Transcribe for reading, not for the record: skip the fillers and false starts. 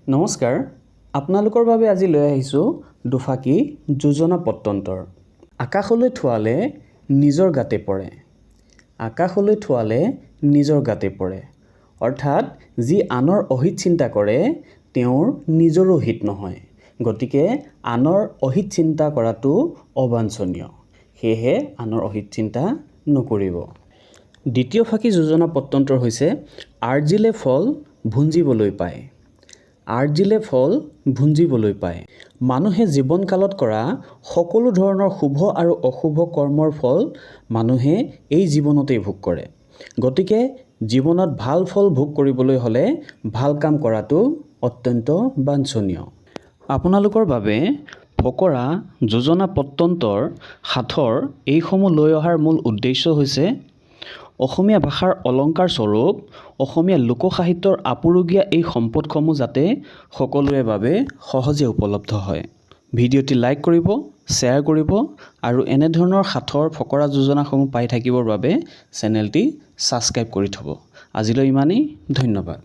নমস্কাৰ, আপোনালোকৰ বাবে আজি লৈ আহিছোঁ দুফাকি যোজনা পট্যন্তৰ। আকাশলৈ থুৱালে নিজৰ গাতে পৰে। আকাশলৈ থুৱালে নিজৰ গাতে পৰে, অৰ্থাৎ যি আনৰ অহিত চিন্তা কৰে, তেওঁৰ নিজৰো হিত নহয়। গতিকে আনৰ অহিত চিন্তা কৰাটো অবাঞ্ছনীয়। সেয়েহে আনৰ অহিত চিন্তা নকৰিব। দ্বিতীয় ফাঁকি যোজনা পট্যন্তৰ হৈছে আৰ্জিলে ফল ভুঞ্জিবলৈ পায়। আৰ্জিলে ফল ভুঞ্জিবলৈ পায়। মানুহে জীৱনকালত কৰা সকলো ধৰণৰ শুভ আৰু অশুভ কৰ্মৰ ফল মানুহে এই জীৱনতেই ভোগ কৰে। গতিকে জীৱনত ভাল ফল ভোগ কৰিবলৈ হ'লে ভাল কাম কৰাটো অত্যন্ত বাঞ্ছনীয়। আপোনালোকৰ বাবে ফকৰা যোজনা, পট্যন্তৰ, সাঁথৰ এইসমূহ লৈ অহাৰ মূল উদ্দেশ্য হৈছে অসমীয়া ভাষাৰ অলংকাৰ স্বৰূপ অসমীয়া লোকসাহিত্যৰ আপুৰুগীয়া এই সম্পদসমূহ যাতে সকলোৰে বাবে সহজে উপলব্ধ হয়। ভিডিঅ'টি লাইক কৰিব, শ্বেয়াৰ কৰিব আৰু এনেধৰণৰ সাঁথৰ, ফকৰা যোজনাসমূহ পাই থাকিবৰ বাবে চেনেলটি ছাবস্ক্ৰাইব কৰি থ'ব। আজিলৈ ইমানেই, ধন্যবাদ।